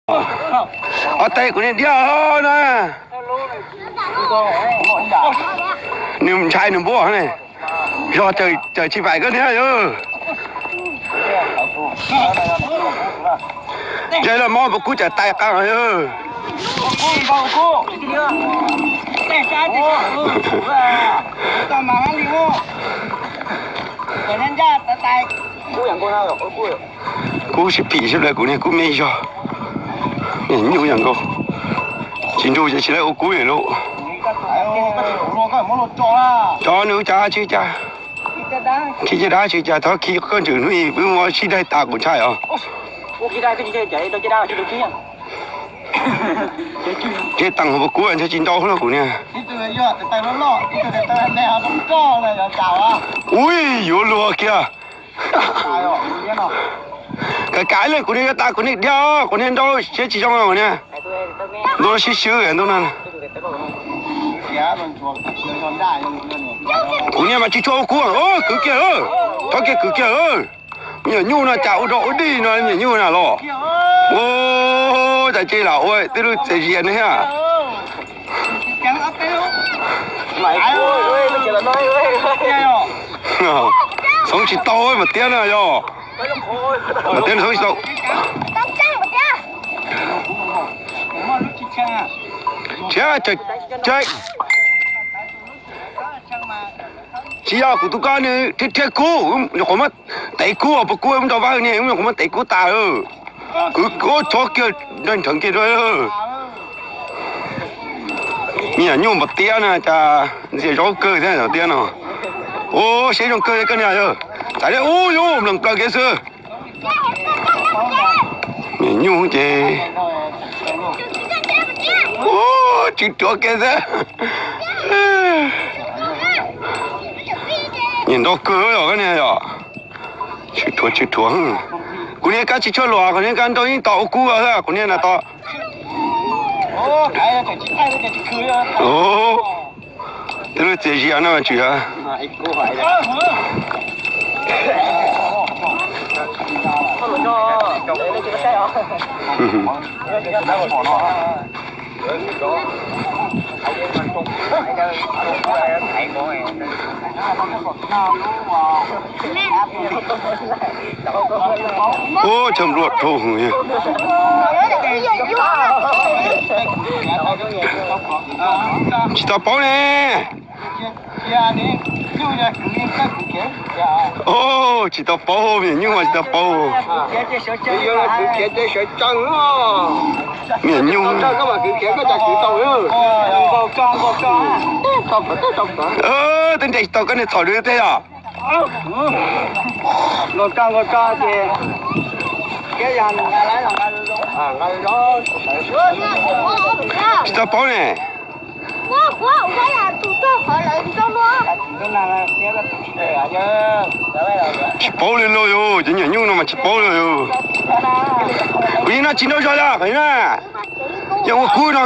Ob teg kuv niag diab na. Nws ntshai nws npuab ne. Zog caws tsis pais koj niag yog. Yog los mob puas kub cas tais qab yog. Kub sib phim sib hlawv kuv niag kub me zog. Nyuj yam nkaus. Tsis nrug ces tsis laib ua kub li lauj. Cov nws ua cas tsis cas. Tsis cas dab tsis cas thov khi koj ntswm hnub ib wb muab sib daig tas kuv ntshai os. Ces teem hauv puas kub ntshe tsis ntau los kuv niag. Ui yuav luag kiag. Kav kav li kuv niag yuav tas kuv niag diab kuv niag nrau siab tsis zoo kuv niag. Ntu sib swb ntu no. Kuv niag mas tsis tshua ua kub, kwv kiag, thov kiag kwv kiag. Me nyuam nyuj no cas ua dog ua dig no me nyuam nyuj na los. Ua cas ces lam ua tej lub txias zias ne. Txhoov tsis tau mas tiab na yog. Mas tiab txhoov tsis tau. Tsis yog kuv tus koj nws rhiab rhiab kub, nyuam qhuav muab tev kub puas kub nrau vaj niag, nyuam qhuav muab tev kub tas lawm. Kwv kub tshov kiag nrheev kiag. Me nyuam nyuj npam tiab na cas ntxias zaub kawg thiab tiab no. Ua siab zoo kawg koj niag yog. Txais li ub yus mlees plaws kev xwb. Me nyuj ces tsw ruam kiag xwb. Nyiam nrau kawg os koj niag yom. Tsw ruam tsw ruam. Kuv niag kab tsis tshua luam, kuv niag kab nrau yeej tos ua kub xwb, kuv niag na tos. Tej lub txias zias no mas tsis. Ub, chaw npluaj dhau. Tsis tau paub ne. Tsis tau paub, me nyuam nyuj mas tsis tau paub. Me nyuam nyuj. Twb nres tsis tau koj niag txhaum dub tej yom. Tsis tau paub ne. Tsis paub li lauj yus, cov nyuam nyuj no mas tsis paub li yus. Kuv yeej no tsis nrau zog li, kuv yeej no. Yog ua kub no.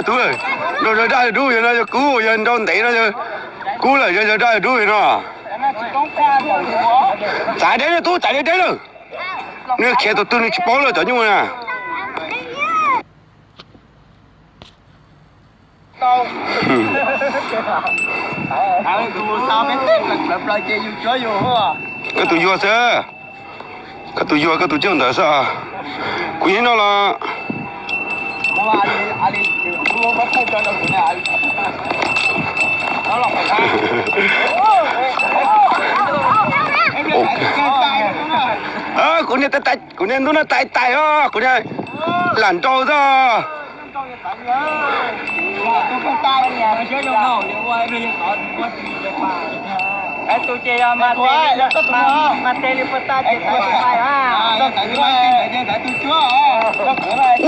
Tub, nrau zog daj dub yog no yog kub, yog nrau ntev no yog kub lawm, yog zog daj dub yog no. Txav deb lawm tub, txav deb deb lawm. Nws khiav tus twg nws tsis paub lawm cov nyuj na. Koj tus yuag xwb, koj tus yuag koj tus coj ntawd xwb. Kuv yeej no los. Kuv niag, kuv niag ntuj no tais tais os, kuv niag lam nrau xwb.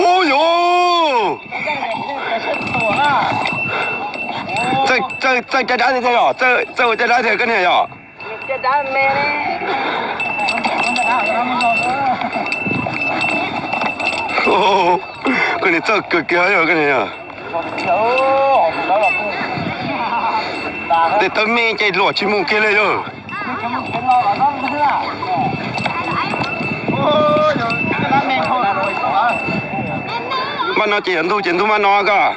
Ub yus, txawj ua caj dab tiag yom, txawj ua caj dab tiag koj niag yom. Koj niag txawj kawg kiag yog koj niag. Tej tawb me ces luam tsis mus kiag li lawm. Maj no ces yuav ntug ces ntug maj no koj.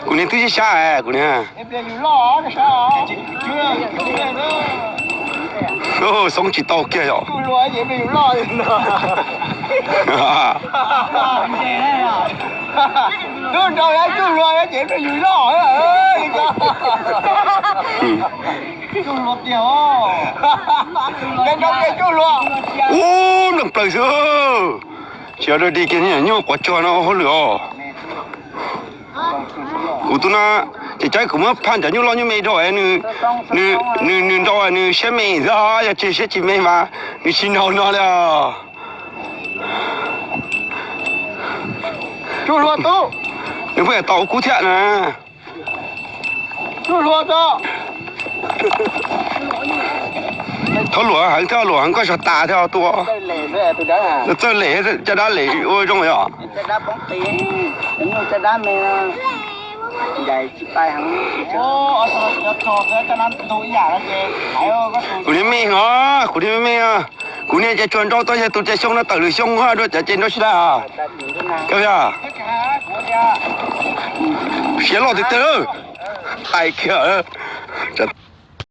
Kuv niag twb sib sab kuv niag. Xoob tsis tau kiag yom. Ub, nplees plaws xwb. Tsis yog dog dig kiag nyuj quav tsuag no hauj lwm os. Kuv tus no ces cov kuv muab phaj cov nyuj loj nyuj me rau nws, nws nrau nws siab me xwb, yog tsis siab tsis me mas nws tsis nrau no li os. Nws pheej tau ua kub thiab na. Thov luam heev thiab, luam heev koj sov tas thiab tua. Txawj lem, caj dab lem ua zoo yom. Kuv niag me os, kuv niag me me, kuv niag ces tsuas nrau tau yog tus ces xyoo no tawm lwm xyoo dua cov ces nrau tsis tau. Koj siab loj tiag tiag. Hais kiag.